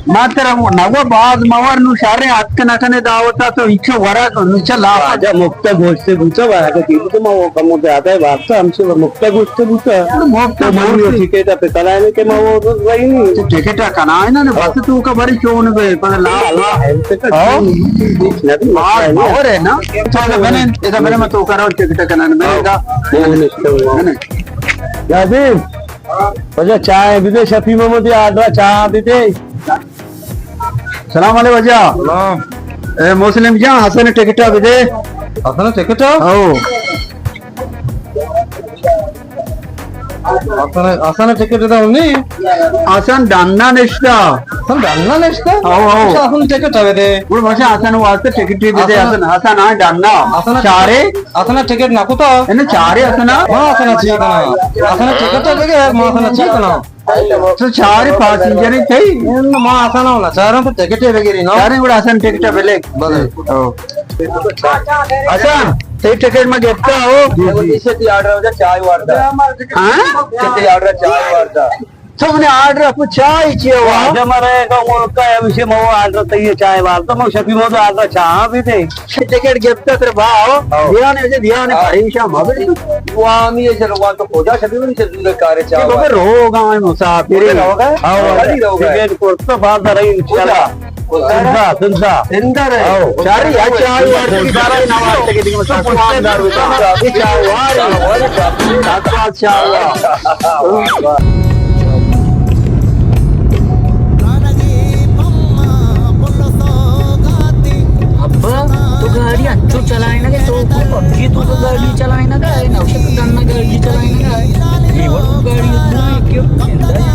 ما ترا نگو باز مور، نو شریں اتک نہ کنے دعوت ءَ، تو انچو ورگ نو چہ لاپ۔ واجہ مفت ءَ گوشتے بوتا، واجہ کی بوتا، ما وہ کمو زیادہ بات تو ہم سے مفت ءَ گوشتے بوتا۔ مفت ءَ تو مری گوشتے۔ ٹکٹ ءَ پہ کلائے کہ ما وہ رہی نہیں۔ تو ٹکٹ ءَ کنائے نا، بس تو کا بڑی چون بے، پر لا، لا۔ ہاں؟ باز مور ہے نا۔ تو اذا بنے، اذا بنے میں تو کرا ٹکٹ ءَ کنائے، میں دا۔ یادین۔ واجہ چائے بدے، شفیع محمد ءِ آرڈر ءَ چاہ بدے۔ سلام علیکم واجہ۔ سلام۔ اے مسلم جان، حسن ٹکٹ ءَ بدے۔ حسن ٹکٹ ءَ؟ او۔ حسن، حسن ٹکٹ ءَ نہیں۔ حسن ڈنا نشتا۔ حسن ڈنا نشتا؟ او، او۔ اچھا، حسن ٹکٹ ءَ بدے۔ گڑا واجہ حسن واسطے ٹکٹ ءَ بدے، حسن۔ حسن، حسن آ ڈنا۔ حسن چارے؟ حسن ٹکٹ نہ کتا۔ اے نہ چارے حسن۔ ما حسن چی کنا؟ حسن ٹکٹ ءَ بدے، ما حسن چی کنا؟ تو چارے پاسنجر تئی؟ ما حسن ہوں نا، چاروں تو ٹکٹ ءَ بگیری نا۔ چارے گڑا حسن ٹکٹ ءَ بلے۔ بلے۔ او۔ حسن، تئی ٹکٹ ما گپتا ہو۔ جی، جی۔ اسے تی آرڈر ہو جا، چائے واردا۔ ہاں؟ تی آرڈر چائے واردا۔ تو منے آرڈر کو چائے چیے ہوا؟ واجہ مرے کا ملک کا ہے، اسے مو آرڈر تئی چائے واردا، مو شفیع مو آرڈر چاہ بھی دے۔ ٹکٹ گپتا تر باو، ہاں۔ دیانے وجہ دیانے ہاں۔ پریشان مبڑی۔ وامی ہے چلو، وہاں تو خدا شبی من سے دور کارے چاہ۔ بابا روگا ہے مسافر۔ روگا ہے؟ ہاں، روگا ہے۔ ٹکٹ کرتا بازار ہے انشاءاللہ۔ زندہ، زندہ۔ زندہ رہے۔ آؤ۔ چاری، اچھا، آؤ، آؤ، سارا نواز تک دیگه مسافر۔ دار بتا۔ اچھا، واری۔ اچھا، واری۔ ابا، تو گاڑی انچو چلائینگ ءَ، تو کوئی پبجی تو گاڑی چلائینگ ءَ، نوشت تنا گاڑی چلائینگ ءَ، اے وڑ تو گاڑی تو کیوں زندہ ہے؟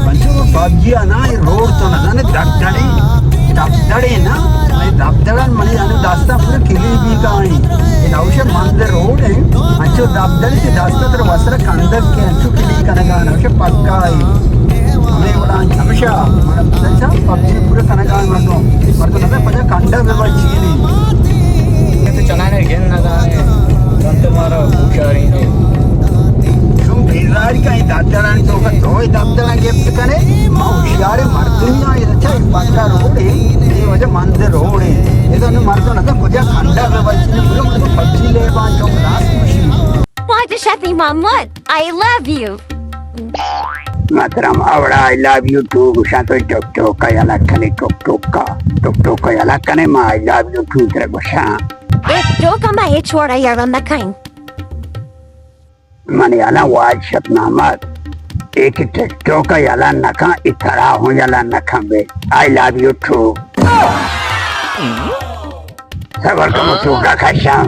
انچو پبجی ءَ نا، اے روڈ تو نہ زانے، دڑ دڑے، دب دڑے نا، اے دب دڑن منی انو دستا پورے کلی بی کائیں۔ اے نوشت مند روڈ ہیں، انچو دب دڑے کہ دستا تر وسر کندگ کے انچو کلی کنگا نوشت پکا ہے۔ ہمے وڑا ہمیشہ من سنسا پبجی پورا کنگا مردم۔ مردم نہ پجا کنڈا بے بچی نہیں۔ تو چنانے گن نہ دانے، گن تو مارا ہوشیاری نے۔ شو بیزاری کا ہی دادڑان تو کا دوئے دادڑان گپت کنے۔ ما ہوشیار مردمی آئے، اچھا، یہ پکا روڈ ہے، یہ وجہ مند روڈ ہے۔ یہ تو مردم نہ کجا کنڈا بے بچی نے، پورا مردم پبجی لے بان چوک راست مشی۔ واجہ شفیع محمد، I love you. ماترام Odia I love you too گوشاں تو ٹک ٹوک کا یلا کنے، ٹک ٹوک کا، ٹک ٹوک کا یلا کنے، ما I love you too ترا گوشاں۔ ٹک ٹوک ما ہچ وڑا یلا نہ کن۔ من یلا واج شپ نامت۔ ایک ٹک ٹوک کا یلا نہ کن، اترا ہوں یلا نہ کن بے۔ I love you too۔ صبر کمو چوکا کشاں۔